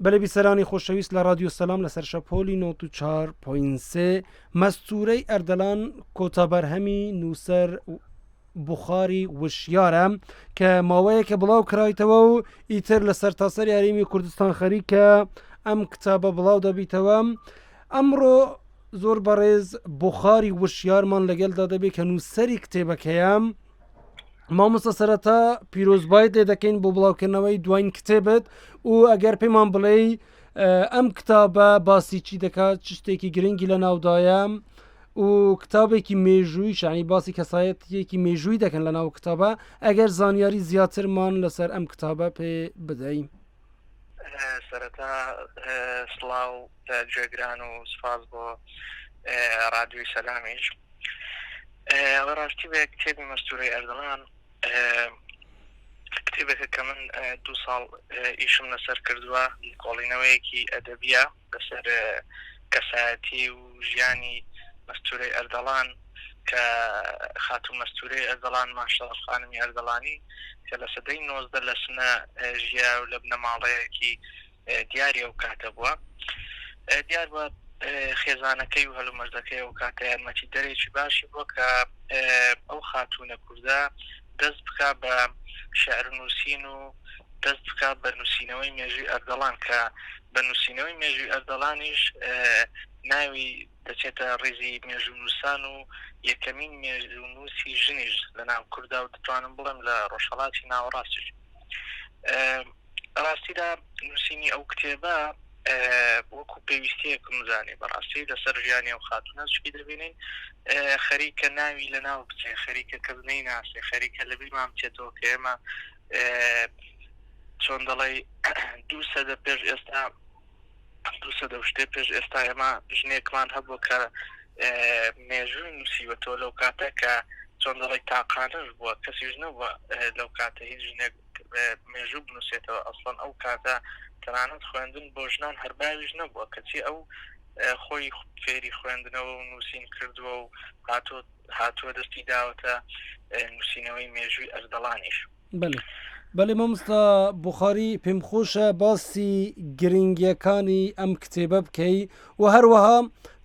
بەلێ بیسەرانی خۆشەویست لە ڕادیۆ سەلام لەسەر شەپۆلی 94.3 مەستورەی ئەردەلان کۆتا بەرهەمی نووسەر بخاری وشیارە کە ماوەیەکە بڵاو کرایتەوە و ئیتر لە سەرتاسەری هەرێمی کوردستان خەریکە ئەم کتابە بڵاو دەبیتەوە ئەمڕۆ زۆر بەڕێز بخاری وشیارمان لەگەلدا دەبێت کە نووسەری کتێبەکەیە مامۆستا سەرەتا پیرۆزبایت لێ دەکەین بۆ بڵاوکردنەوەی دواین کتێبت و ئەگەر پێمان بڵێ ئەم کتابە باسی چی دەکات چ شتێکی گرنگی لە ناودایە و کتابێکی مێژووی شانی باسی کەسایەتیەکی مێژووی دەکەن لە ناو کتابە ئەگەر زانیاری زیاترمان لەسەر ئەم کتابە پێ بدەین. سەرەتا سڵاو لە گوێگران و سپاس بۆ ڕادیۆی سەلامیش. ئەوە ڕاستی بێ کتێبی مەستورەی ئەردەڵان کتێبێکە کە من دوو ساڵ ئیشم لەسەر کردووە لێکۆڵینەوەیەکی ئەدەبیە لەسەر کەسایەتی و ژیانی مەستورەی ئەردەڵان کە خاتوو مەستورەی ئەردەڵان ماشەڵ خانمی ئەردەڵانی کە لە سەدەی 19 لە سنە ژیا و لە بنەماڵەیەکی دیاری ئەو کاتە بووە دیار بووە خێزانەکەی و هەلومەرجەکەی ئەو کاتە یارمەتی دەرێکی باشی بووە کە ئەو خاتوونە کوردە دەست بکا بە شعر نووسین و دەست بکا بە نووسینەوەی مێژووی ئەردەڵان کە بە نووسینەوەی مێژووی ئەردەڵانیش ناوی دەچێتە ڕیزی مێژوونووسان و یەکەمین مێژوونووسی ژنیش لە ناو کوردا و دەتوانم بڵێم لە ڕۆژهەڵاتی ناوەڕاستیش. ڕاستیدا نووسینی ئەو کتێبە وەکو پێویستیەکم زانی بەڕاستی لەسەر ژیانی ئەو خاتونە چکی دەبینین خەریکە ناوی لە ناو بچێ خەریکە کەس نەیناسێ خەریکە لە بیرمان بچێتەوە کە ئێمە چۆن دەڵێی دوو سەدە پێش ئێستا دوو سەدە و شتێ پێش ئێستا ئێمە ژنێکمان هەبوو کە مێژووی نووسیوەتەوە لەو کاتە کە چۆن دەڵی تاقانەش بووە کەسیش نەبووە لەو کاتە هیچ ژنێک مێژوو بنووسێتەوە ئەسڵەن ئەو کاتە تەنانەت خوێندن بۆ ژنان هەر باویش نەبووە کەچی ئەو خۆی فێری خوێندنەوە و نووسین کردووە و هاتۆ هاتووە دەستی داوەتە نووسینەوەی مێژووی ئەردەڵانیش. بەێ بەێ مامۆستا بخاری پێم خۆشە باسی گرنگیەکانی ئەم کتێبە بکەی و هەروەها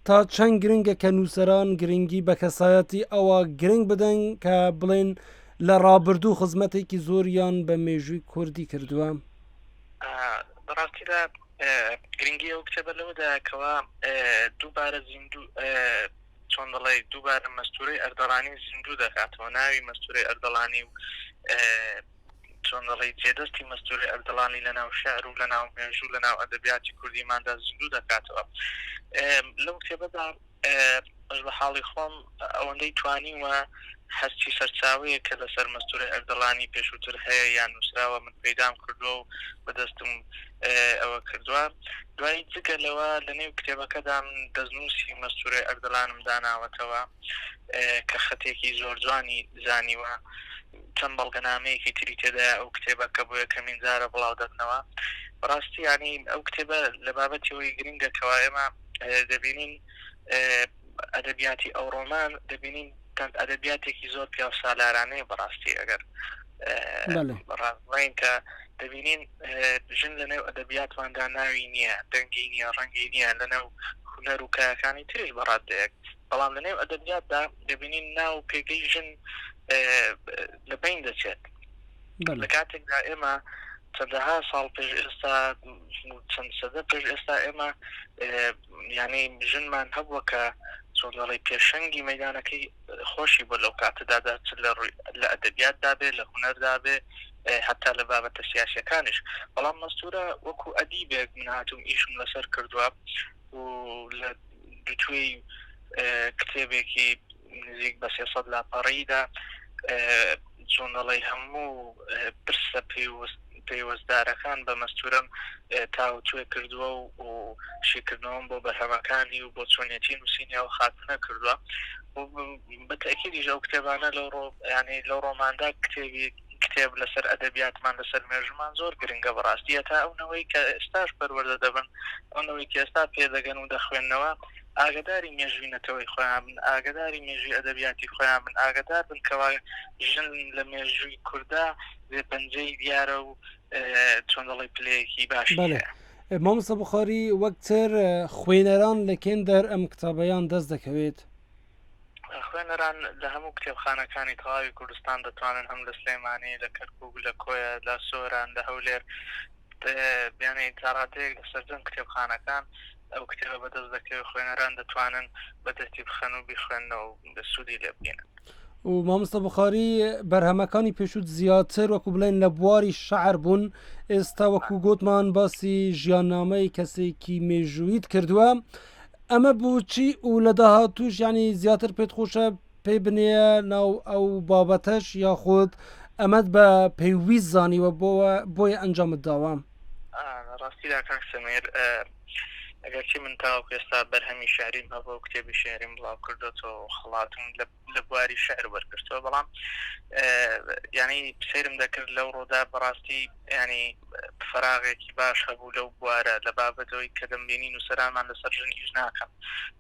تا چەند گرنگە کە نووسەران گرنگی بە کەسایەتی ئەوە گرنگ بدەن کە بڵێن لە ڕابردوو خزمەتێکی زۆریان بە مێژووی کوردی کردووە. بەڕاستیدا گرنگی ئەو کتێبە لەوەدایە کەوا دووبارە زیندوو چۆن دەڵێی دووبارە مەستوورەی ئەردەڵانی زیندوو دەکاتەوە ناوی مەستوورەی ئەردەڵانی و چۆن دەڵێی جێدەستی مەستوورەی ئەردەڵانی لە ناو شعر و لە ناو مێژوو لە ناو ئەدەبیاتی کوردیماندا زیندوو دەکاتەوە لەو کتێبەدا بەش بە حاڵی خۆم ئەوەندەی توانیومە هەرچی سەرچاوەیەک کە لەسەر مەستوورەی ئەردەڵانی پێشووتر هەیە یان نووسراوە من پەیدام کردووە و بەدەستم ئەوە کردووە دوای جگە لەوە لە نێو کتێبەکەدا من دەستنووسی مەستوورەی ئەردەڵانم داناوەتەوە کە خەتێکی زۆر جوانی زانیوە چەند بەڵگەنامەیەکی تری تێدایە ئەو کتێبە کە بۆ یەکەمین جارە بڵاو دەبنەوە بەڕاستی یانی ئەو کتێبە لە بابەتی ئەوەی گرنگە کەوا ئێمە دەبینین ئەدەبیاتی ئەوڕۆمان دەبینین ئەدەبیاتێکی زۆر پیاو سالارانەیە بەڕاستی ئەگەر ڕاستڵین کە دەبینین ژن لە نێو ئەدەبیاتماندا ناوی نییە دەنگی نییە ڕەنگی نییە لە نێو هونەر و کایەکانی تریش بەڕادەیەک بەڵام لە نێو ئەدەبیاتدا دەبینین ناو پێگەی ژن لە بین دەچێت لە کاتێکدا ئێمە چەندەها ساڵ پێش ئێستا چەند سەدە پێش ئێستا ئێمە یعنی ژنمان هەبووە کە چۆن دەڵێی پێشەنگی مەدانەکەی خۆشی بۆ لەو کاتەدا دا چ لە ڕووی لە ئەدەبیاتدا بێ لە هونەردا بێ هەتا لە بابەتە سیاسیەکانیش بەڵام مەستورە وەکو ئەدیبێک من هاتووم ئیشم لەسەر کردووە و لە دوتوێی کتێبێکی نزیک بە 300 لاپەڕیدا چۆن دەڵێی هەموو پرسە پەیوەستدارەکان بە مەستورەم تاوتوێ کردووە و شیکردنەوەم بۆ بەرهەمەکانی و بۆ چۆنیەتی نووسینی ئەو خاتونە کردووە بە تەئکیدیش ئەو کتێبانە لەو ڕۆ یانی لەو ڕۆماندا کتێبی کتێب لەسەر ئەدەبیاتمان لەسەر مێژومان زۆر گرنگە بەڕاستی هەتا ئەو نەوەی کە ئێستاش پەروەردە دەبن ئەو نەوەی کە ئێستا پێدەگەن و دەخوێننەوە ئاگداری مێژوی نەتەوەی خۆیان بن ئاگداری مێژوی ئەدەبیاتی خۆیان بن ئاگدار بن کەوا ژن لە مێژوی کوردا جێ پەنجەی دیارە و چۆن دەڵێی پلەیەکی باشی بەڵێ هەیە. مامۆستا بوخاری وەک تر خوێنەران لە کێندەر ئەم کتابەیان دەست دەکەوێت؟ خوێنەران لە هەموو کتێبخانەکانی تەواوی کوردستان دەتوانن هەم لە سلێمانی، لە کەرکووک، لە کۆیە، لە سۆران، لە هەولێر یانی تا ڕادەیەک لە سەرجەم کتێبخانەکان ئەو کتێبە بەدەست دەکەوێت، خوێنەران دەتوانن بەدەستی بخەن و بیخوێننەوە و سوودی لێ ببینن. و مامۆستا بوخاری بەرهەمەکانی پێشووت زیاتر وەکو بڵێن لە بواری شەعر بوون، ئێستا وەکو گۆتمان باسی ژیاننامەی کەسێکی مێژوویت کردووە، ئەمە بۆچی و لە داهاتووش یانی زیاتر پێت خۆشە پێ بنێیە ناو ئەو بابەتەش یاخود ئەمەت بە پێویست زانیوە بۆوە بۆیە ئەنجامت داوە؟ لە ڕاستیدا کاک سەمیر ئەگەرچی من تاوەکو ئێستا بەرهەمی شعریم هەبووە و کتێبی شعریم بڵاو کردۆتەوە و خەڵاتم لە لە بواری شعر وەرگرتووە بەڵام یعنی سەیرم دەکرد لەو ڕۆدا بەڕاستی ینی فراغێکی باش هەبوو لەو بوارە لە بابەتەوەی کە دەمبینی نووسەرانمان لەسەر ژن ئیش ناکەن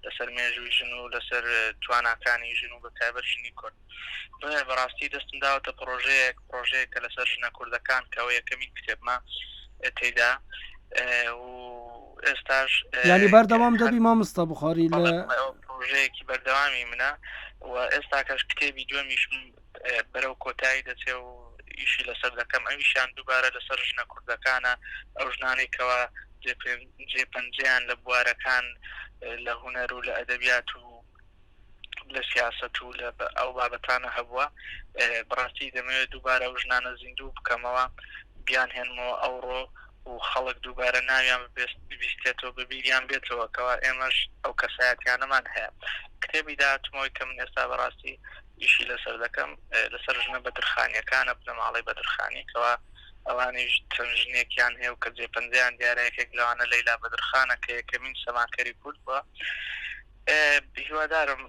لەسەر مێژووی ژن و لەسەر تواناکانی ژن و بە تایبەت ژنی کورد بۆیە بەڕاستی دەستم داوەتە پڕۆژەیەک پڕۆژەیەک کە لەسەر ژنە کوردەکان کە ئەوە یەکەمین کتێبمە تێیدا و ئێستاش یانی بەردەوام دەبی مامۆستا بخاری لە پڕۆژەیەکی بەردەوامی منە و ئێستاکەش کتێبی دووەمیشم بەرەو کۆتایی دەچێ و ئیشی لەسەر دەکەم ئەویشیان دووبارە لەسەر ژنە کوردەکانە ئەو ژنانەی کەوا جێپەنجەیان لە بوارەکان لە هونەر و لە ئەدەبیات و لە سیاسەت و لە ئەو بابەتانە هەبووە بەڕاستی دەمەوێت دووبارە ئەو ژنانە زیندوو بکەمەوە بیان هێنمەوە ئەوڕۆ و خەڵک دووبارە ناویان ببیستێتەوە بەبیریان بێتەوە کەوا ئێمەش ئەو کەسایەتیانەمان هەیە کتێبی داهاتومەوەی کە من ئێستا بەڕاستی ئیشی لەسەر دەکەم لەسەر ژنە بەدرخانیەکانە بنەماڵەی بەدرخانی کەوا ئەوانیش چەند ژنێکیان هەیە و کە جێپەنجەیان دیارە یەکێک لەوانە لەیلا بەدرخانە کە یەکەمین سەماکەری کورد بووە هیوادارم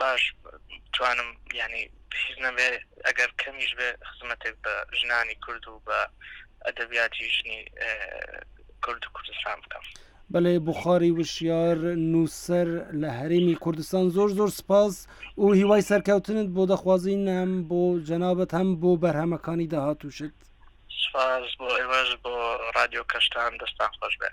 باش بتوانم یعنی هیچ نەبێ ئەگەر کەمیش بێ خزمەتێک بە ژنانی کورد و بە ئەدەبیاتی ژنی کورد و کوردستان بکەم. بەێ بخاری وشیار نووسەر لە هەرێمی کوردستان زۆر زۆر سپاس و هیوای سەرکەوتنت بۆ دەخوازین هەم بۆ جەنابەت هەم بۆ بەرهەمەکانی داهاتووشت. سپاس بۆ ئێوەش بۆ ڕادیۆکەشتان دەستان خۆش بێ.